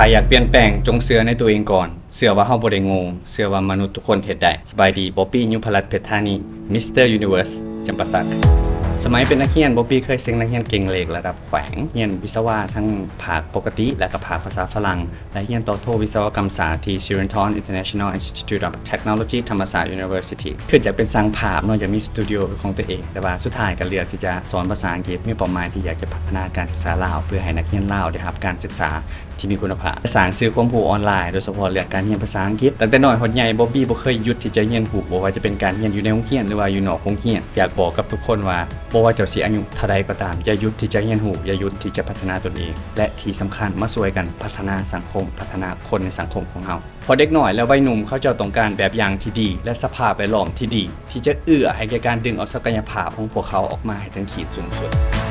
ໃຜຢາກປ່ຽນແປງ ຈົ່ງເຊື່ອໃນຕົວເອງກ່ອນ. ເຊື່ອວ່າເຮົາບໍ່ໄດ້ໂງ່. ເຊື່ອວ່າມະນຸດທຸກຄົນເຮັດໄດ້. ສະບາຍດີ, ບອບບີ້ ຍຸພະລັດ ເພັດທານີ, ມິສເຕີ Universe ຈຳປາສັກ. ສະໄໝເປັນນັກຮຽນ, ບອບບີ້ເຄີຍເສັງນັກຮຽນເກັ່ງເລກລະດັບແຂວງ, ຮຽນວິສະວະທັງພາກປົກກະຕິ ແລະ ກໍພາກພາສາຝຣັ່ງ ແລະ ຮຽນຕໍ່ໂທວິສະວະກຳສາດທີ່ Sirindhorn International Institute of Technology ທຳມະສາດ University. ຄິດຢາກເປັນຊ່າງພາບເນາະ, ຢາກມີສະຕູດິໂອເປັນຂອງຕົວເອງ, ແຕ່ວ່າສຸດທ້າຍກໍເລືອກທີ່ຈະສອນພາສາອັງກິດ. ມີເປົ້າໝາຍທີ່ຢາກຈະພັດທະນາການສຶກສາລາວ ເພື່ອໃຫ້ນັກຮຽນລາວໄດ້ຮັບການສຶກສາ ທີ່ມີຄຸນນະພາບ ແລະ ສ້າງສື່ຄວາມຮູ້ອອນລາຍ, ໂດຍສະເພາະເລື່ອງການຮຽນພາສາອັງກິດ. ຕັ້ງແຕ່ນ້ອຍຮອດໃຫຍ່, ບອບບີ້ບໍ່ເຄີຍຢຸດທີ່ຈະຮຽນຮູ້, ບໍ່ວ່າຈະເປັນການຮຽນຢູ່ໃນໂຮງຮຽນ ຫຼືວ່າຢູ່ນອກໂຮງຮຽນ. ຢາກບອກກັບທຸກຄົນວ່າ ບໍ່ວ່າເຈົ້າຊິອາຍຸເທົ່າໃດກໍຕາມ, ຢ່າຢຸດທີ່ຈະຮຽນຮູ້, ຢ່າຢຸດທີ່ຈະພັດທະນາຕົນເອງ ແລະ ທີ່ສຳຄັນ, ມາຊ່ວຍກັນພັດທະນາສັງຄົມ, ພັດທະນາຄົນໃນສັງຄົມຂອງເຮົາ. ເພາະເດັກນ້ອຍ ແລະ ໄວໜຸ່ມເຂົາເຈົ້າຕ້ອງການແບບຢ່າງທີ່ດີ ແລະ ສະພາບແວດລ້ອມທີ່ດີ ທີ່ຈະເອື້ອໃຫ້ແກ່ການດຶງເອົາສັກກະຍະພາບຂອງພວກເຂົາອອກມາໃຫ້ເຖິງຂີດສູງສຸດ.